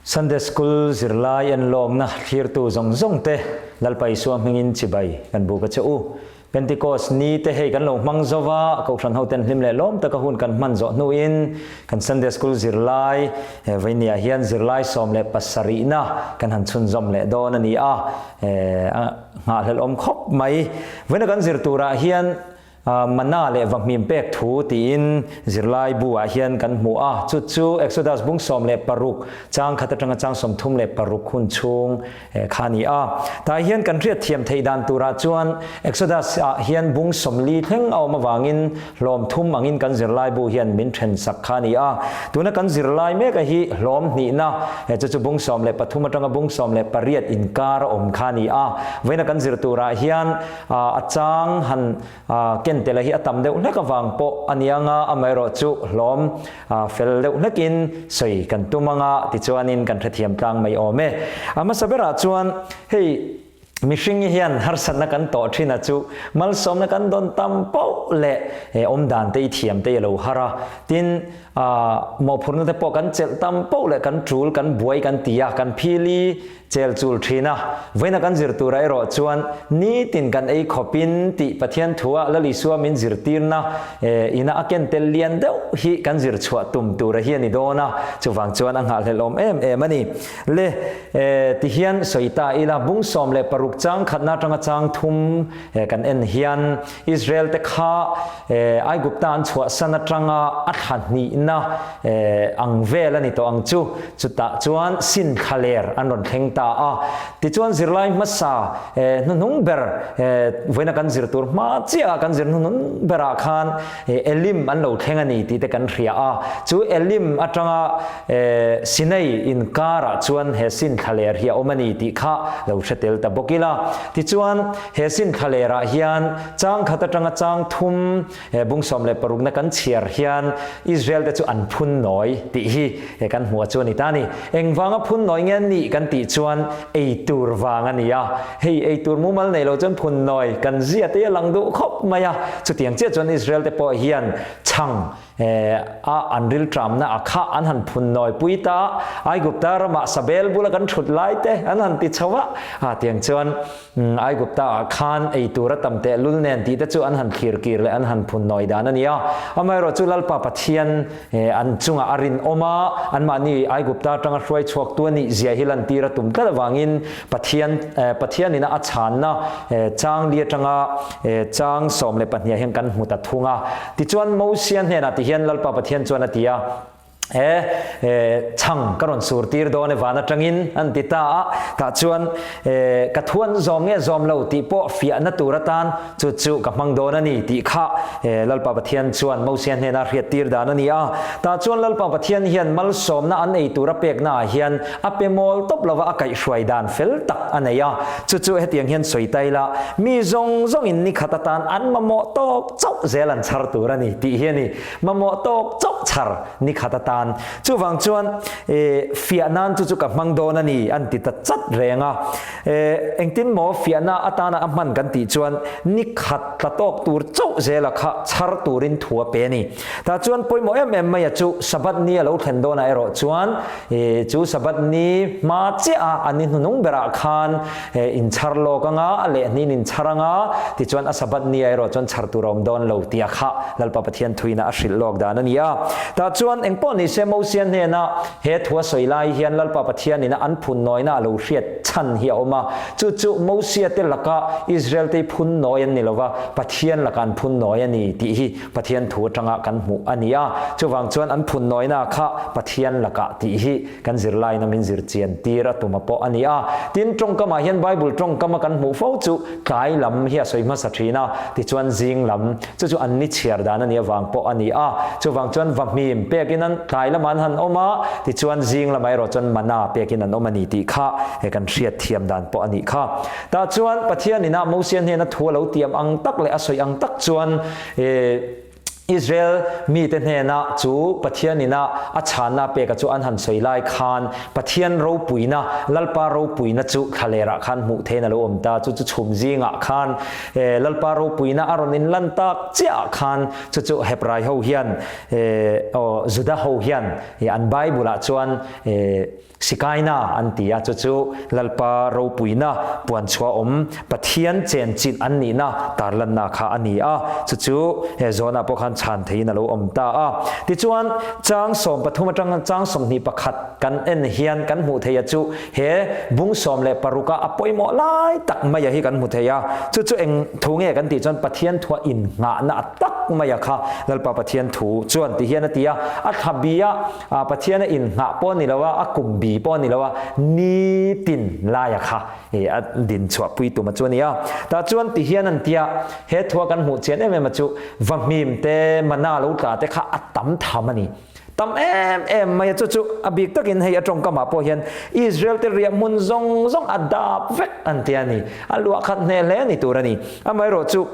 Sunday School zirlai enlawkna thlirtu zawng zawng te Lalpa Isua hmingin chibai kan buk a che u. Pentecost ni te hei kan lo hmang zo va, Kohhran hoten hlim leh lawm taka hun kan hman zawh hnuin kan Sunday School zirlai Vainia hian zirlai 17na kan han chhunzawm leh dawn a ni a, nghahhlelh awm khawp mai. Vawiina kan zir turah hian Mana leh Vahmim pek thu tiin zirlai bu ah hian kan hmu a, chu chu Exodus bung 16 chang khat atanga chang 36 hun chhung kha a ni a. Tah hian kan hriat thiam theih dan turah chuan Exodus ah hian bung 40 thleng a awm avangin hlawm thum angin kan zirlai bu hian min then sak kha a ni a. Tuna kan zirlai mek a hi hlawm hnihna chu chu bung 13 atanga bung 18 inkar a awm kha a ni a. Vawiina kan zir turah hian A chang han ken tel a hi a tam deuh hlek avang pawh a ni anga, amaherawhchu hlawm fel deuh hlekin sawi kan tum anga tichuanin kan hrethiam tlang mai awm e. A hmasa berah chuan hei mihring hian harsatna kan tawh thin a chu malsawmna kan dawn tam poh leh awmdan te i thiam te i lo har a, tin mawhphurhna te pawh kan chelh tam poh leh kan tul kan buai kan ti a, kan phili Chel chul thin a, vawiina kan zir turah erawh chuan nitin kan ei khawpin tih Pathian thua Lal Isua min zirtirna ina a ken tel lian deuh hi kan zir chhuah tum tura hi a ni dawn a, chuvang chuan a nghahhlelh awm em em a ni. Le, tihian sawi ta ila, bung 16 chang khatna atanga chang thum kan en hian Israel te kha Aigupta an chhuahsan atanga a thla hnihna ang vel a ni tawh ang chu. Chutah chuan Sin thlaler an rawn thleng ta a. Tichuan zirlai hmasa hnuhnung ber vawiina kan zir tur hma chiah ah kan zir hnuhnung berah khan Elim an lo thleng a ni tih te kan hria a. Chu Elim atanga Sinai inkarah chuan he Sin thlaler hi a awm a ni tih kha lo hre tel ta bawk ila. Tichuan He sin thlalerah hian chang khat atanga chang thum bung 16na kan chhiar hian Israel te chu an phun nawi tih hi he kan hmuh a chu a ni ta a ni. Engvanga phun nawi nge an nih kan tih chuan ei tur vang a ni a. Hei ei tur mumal nei lo chuan phun nawi kan zia te hi a lang duh khawp mai a. Chutiang chiah chuan Israel te pawh hian chhang A an rilṭamna a kha an han phun nawi pui ta a, Aigupta ramah sabel bula kan ṭhut lai te an han ti chho a, a tiang chuan Aigupta ah khan ei tur a tam teh lul nen tih te chu an han thlir kir leh an han phun nawi dan a ni a. Amaherawh chu Lalpa Pathian an chungah a rinawm a, anmahni Aigupta aṭanga hruai chhuaktu a nih zia hi lantir a tum tlat avangin Pathian Pathianina a chhanna chang li aṭanga chang 12 ah hian kan hmu ta thung a. Tichuan Mosia hnenah ti hian Lalpa Pathian chuan a ti a, E, chhang ka rawn sur tir dawn e van atangin an ti ta a, tah chuan ka thuan zawm nge zawm lo tih pawh fiahna tur atan chu chu ka hmang dawn a ni tih kha Lalpa Pathian chuan Mosia hnena hriat tir dan a ni a. Tah chuan Lalpa Pathian hian malsawmna an ei tura pekna ah hian a pe mawl tawp lova a kaihhruai dan fel tak a nei a, chu chu hetiang hian sawi ta ila, mi zawng zawngin ni khat atan an mamawh tawk chauh zel an chhar tur a ni tih hi a ni. Mamawh tawk chauh chhar ni khat atan. Chuvang chuan fiah nan chu chu ka hmang dawn a ni an ti ta chat reng a. Engtin maw fiahna atana a hman kan tih chuan ni khat tla tawk tur chauh zela kha chhar turin thu a pe a ni. Tah chuan pawimawh em em maia chu Sabbath ni a lo thlen dawnah erawh chuan chu Sabbath ni hma chiah a an ni hnunung berah khan inchhar lawk anga a lehhniin inchhar anga tichuan a Sabbath ni ah erawh chuan chhar tur a awm dawn lo tih a kha Lalpa Pathian thuina a hrilh lawk dan a ni a. Tah chuan engpawh ni se Mosia hnena he thu a sawi lai hian Lalpa Pathianina an phunnawina a lo hriat chhan hi a awm a, chu chu Mosia te laka Israel te phunnawi an ni lova Pathian laka an phunnawi a ni tih hi Pathian thu atanga kan hmuh a ni a, chuvang chuan an phunnawina kha Pathian lakah tih hi kan zirlaina min zir chian tir a tuma pawh a ni a. Tin, tawngkamah hian Bible tawngkama kan hmuh fo chu tlai lam hi a sawi hmasa thin a, tichuan zing lam, chu chu an ni chhiar dan a nih avang pawh a ni a. Chuvang chuan vahmim pekin an tlai lamah an han awm a, tichuan zing lamah erawh chuan mana pekin an awm a ni tih kha he kan hriat thiam dan pawh a nih kha. Tah chuan Pathian inah Mosia hnena thu a lo tiam ang tak leh a sawi ang tak chuan. Israel mite hnena chu Pathian ina a chhanna peka chu an han sawi lai khan Pathian ropuina, Lalpa ropuina chu thlalerah khan hmuh theihin a lo awm ta. Chu chu chhum zingah khan Lalpa ropuina a rawn inlan tak chiahah khan chu chu Hebrai ho hian aw Juda ho hian an Bible ah chuan Sikaina an ti a, chu chu Lalpa ropuina puanchhuah awm Pathian chenchilh an nihna tarlanna kha a ni a, chu chu he zawnah pawh khan chhan theihin a lo awm ta a. Tichuan, chang 13 atanga chang 21 kan en hian kan hmuh theih a chu he bung 16 a a pawimawh lai tak maia hi kan hmu thei a, chu chu eng thu nge kan tih chuan Pathian thua innghahna a tak maia kha Lalpa Pathian thu chuan ti hian a ti a, a thla bia A Pathian a inhnah pawh a ni lo a, a kum bi pawh a ni lo a, nitin laia kha i a din chhuah pui tum a chu a ni a. Tah chuan ti hian an tia, he thua kan hmuh chian em em a chu, vahmim te, mana lo tla te kha a tam tham a ni. Tam em em mai a, chu chu a bik takin hei a tawngkamah pawh hian Israel te riah hmun zawng zawng a dap vek an tia a ni. A luah khat hneh hle ni tur a ni. Amaherawh chu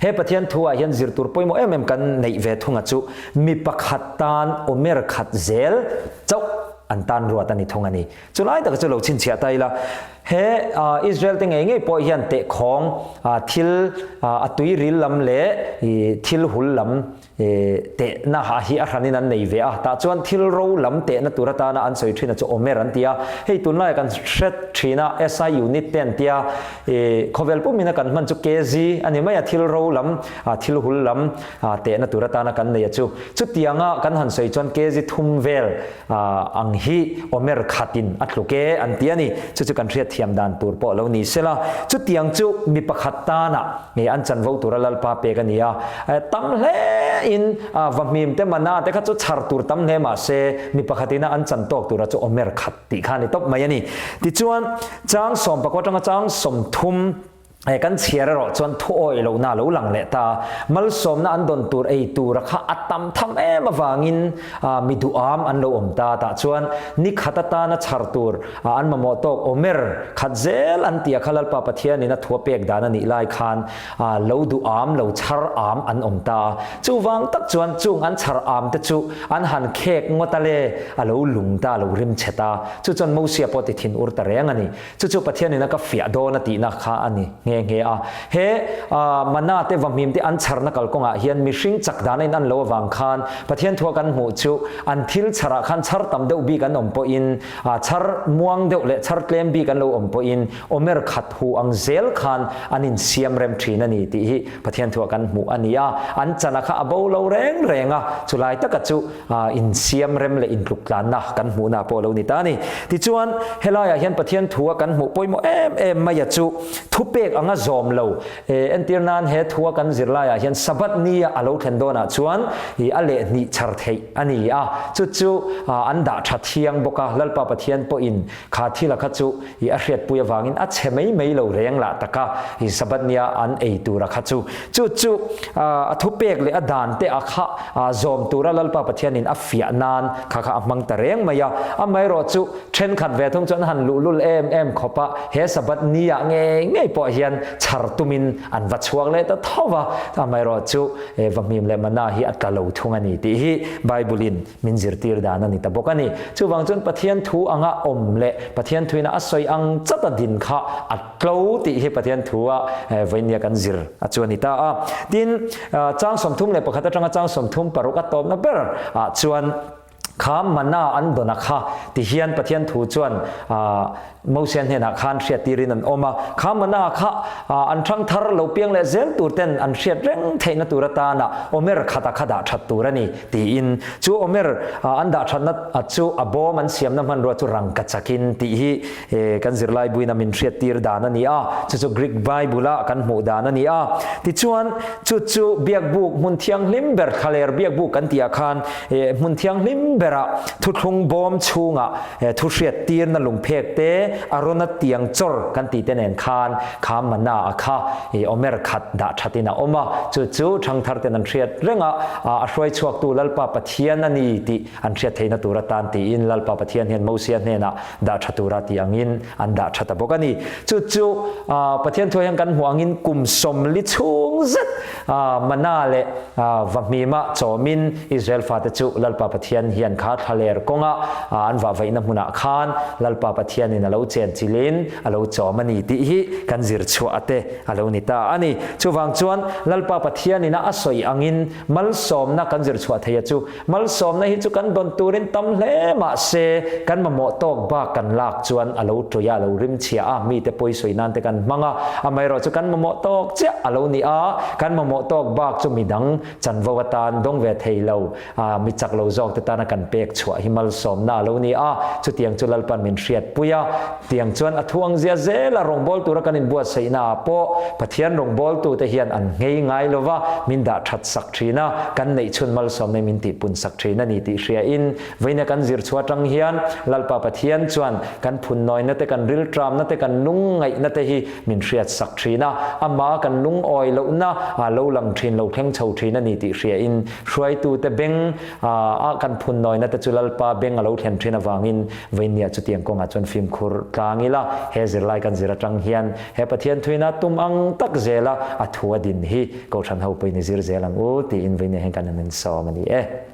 He Pathian thu ah hian zir tur pawimawh em em kan neih ve thunga chu mi pakhat tan awmer khat zel chauh an tan ruat a ni thung a ni. Chu lai taka chu lo chhinchhiah ta ila, he Israel te ngei ngei pawh hian tehkhawng thil a tuiril lam leh thil hul lam Tehna ha hi a hranin an nei ve a, tah chuan thil ro lam tehna tur atana an sawi thin a chu Omer an ti a. Hei tunlaia kan hre thin a, SI unit te an tia, khawvel pumin a kan hman chu kg a ni mai a, thil ro lam, thil hul lam tehna tur atana kan nei a chu. Chutianga kan han sawi chuan kg thum vel ang hi Omer khatin a tluk e an ti a ni. Chu chu kan hriatthiam dan tur pawh lo ni sela. Chutiang chu mi pakhat tana. Nge an chanvo tura Lalpa pek a ni a, tam hle in vahmim te mana te kha chu chhar tur tam hle mah se mi pakhat ina an chan tawk tura chu awmer khat tih kha a ni tawp mai a ni. Tichuan, chang 19 atanga chang 30 kan chhiar erawh chuan thu awih lohna a lo lang leh ta. Malsawmna an dawn tur ei tura kha a tam tham em avangin mi duham an lo awm ta. Tah chuan ni khat atana chhar tur an mamawh tawk Omer khat zel an ti a kha Lalpa Pathianin a thua pek dan a nih lai khan lo duh am lo chhar am an awm ta a, chuvang tak chuan chung an chhar am te chu an han khek ngawt a le, a lo lung ta a lo rim chhe ta, chu chuan Mosia pawh ti thin ur ta reng a ni. Chu chu Pathianin a ka fiah dawn a tihna kha a ni nghe nghe a. He mana te vahmim te an chharna kalkawngah hian mihring chak dan a in an lo avang khan Pathian thua kan hmuh chu an thil chharah khan chhar tam deuh bik an awm pawhin A chhar muang deuh leh chhar tlem bik an lo awm pawhin Omer khat hu ang zel khan an insiam rem thin a ni tih hi Pathian thuah kan hmuh a ni a. An chana kha a bo lo reng reng a, chulai taka chu insiam rem leh intluktlanna kan hmuhna pawh a lo ni ta a ni. Tichuan, helaiah hian Pathian thua kan hmuh pawimawh em em maia chu thupek anga zawm lo Entir nan he thua kan zir laiah hian Sabbath nia a lo thlen dawnah chuan i a lehhnih chhar theih a ni a, chu chu an dah tha thiang bawk a, Lalpa Pathian pawhin kha thila kha chu i a hriatpui avangin a chhe mai mai lo reng lah taka i Sabbath nia an ei tura kha chu. Chu chu a thupek leh a dan te a kha zawm tura Lalpa Pathianin a fiah nan kha kha a hmang ta reng mai a, amaherawh chu Thenkhat ve thung chu an han luhlul em em khawp a, he Sabbath ni ah ngei ngei pawh hian chhar tumin an va chhuak leh ta tho va, amaherawh chu vahmim leh mana hi a tla lo thung a ni tih hi Bible in min zirtir dan a ni ta bawk a ni. Chuvang chuan Pathian thu anga awm leh Pathian thuina a sawi ang chata din kha a tlo tih hi Pathian thu a vawinia kan zir a chu a ni ta a. Tin, chang 31 atanga chang 36 a tawpna ber ah chuan, Kha mana an dawn a kha ti hian Pathian thu chuan Mosia hnenah khan hriattirin an awm a. Kha mana kha an thang thar lo piang leh zel tur ten an hriat reng theihna tur atana Omer khata kha dah that tur a ni tiin chu Omer an dah thatna chu a bawm an siamna hmanrua chu rangka chakin tih hi kan zirlai buina min hriattir dan a ni a, chu chu Greek Bible-a kan hmuh dan a ni a. Tichuan, chu chu biakbuk hmun thianghlim ber, thlaler biakbuk kan tihah khan hmun thianghlim berah thuthlung bawm chhungah thuhriat tirna lungphek te, Arona tiang chawr kan tih te nen khan kha manna a kha omer khat dah thatin a awm a, chu chu thangthar ten an hriat reng a, a hruai chhuaktu Lalpa Pathian a ni tih an hriat theihna tur atan tiin Lalpa Pathian hian Mosia hnenah dah tha tura tih angin an dah tha ta bawk a ni. Chu chu Pathian thuai hian kan hmuh angin kum 40 chhung zet Mana leh Vahmima chawmin Israel fate chu Lalpa Pathian hian kha thlaler kawnga an vahvaihna hmunah khan Lalpa Pathianin a lo chen chilhin a lo chawm a ni tih hi kan zir chhuah te a lo ni ta a ni. Chuvang chuan Lalpa Pathianina a sawi angin malsawmna kan zir chhuah theia chu Malsawmna hi chu kan dawn turin tam hle mah se, kan mamawh tawk bak kan lak chuan a lo tawih a, a lo rim chhia a, mite pawi sawi nan te kan hmang a, amaherawh chu kan mamawh tawk chiah a lo ni a, kan mamawh tawk bak chu midang chanvo atan dawng ve thei lo, mi chak lo zawk te tana kan pek chhuah hi malsawmna a lo ni a, chutiang chu Lalpan min hriatpui a, tiang chuan a thu ang zia zel a, rawngbâwl tura kan inbuatsaihna ah pawh Pathian rawngbâwltute hian an nghei ngai lo va, min dah that sak thin a, kan neih chhun malsawmna min tih pun sak thin a ni tih hria in, vawiina kan zir chhuah atang hian Lalpa Pathian chuan kan phunnawina te, kan riltramna te, kan lungngaihna te hi min hriat sak thin a, amah kan lungawi lohna a lo lang thin, lo thleng chho thin a ni tih hria in, hruaitute beng a kan phunnawina te chu Lalpa beng a lo thlen thin avangin vawinia chutiang kawngah chuan fimkhur tlang ila, he zirlai kan zir atang hian he Pathian thuina tum ang tak zela a thu a din hi Kohhran ho pawhin i zir zel ang u tiin vawinia hian kan han insawm a ni e.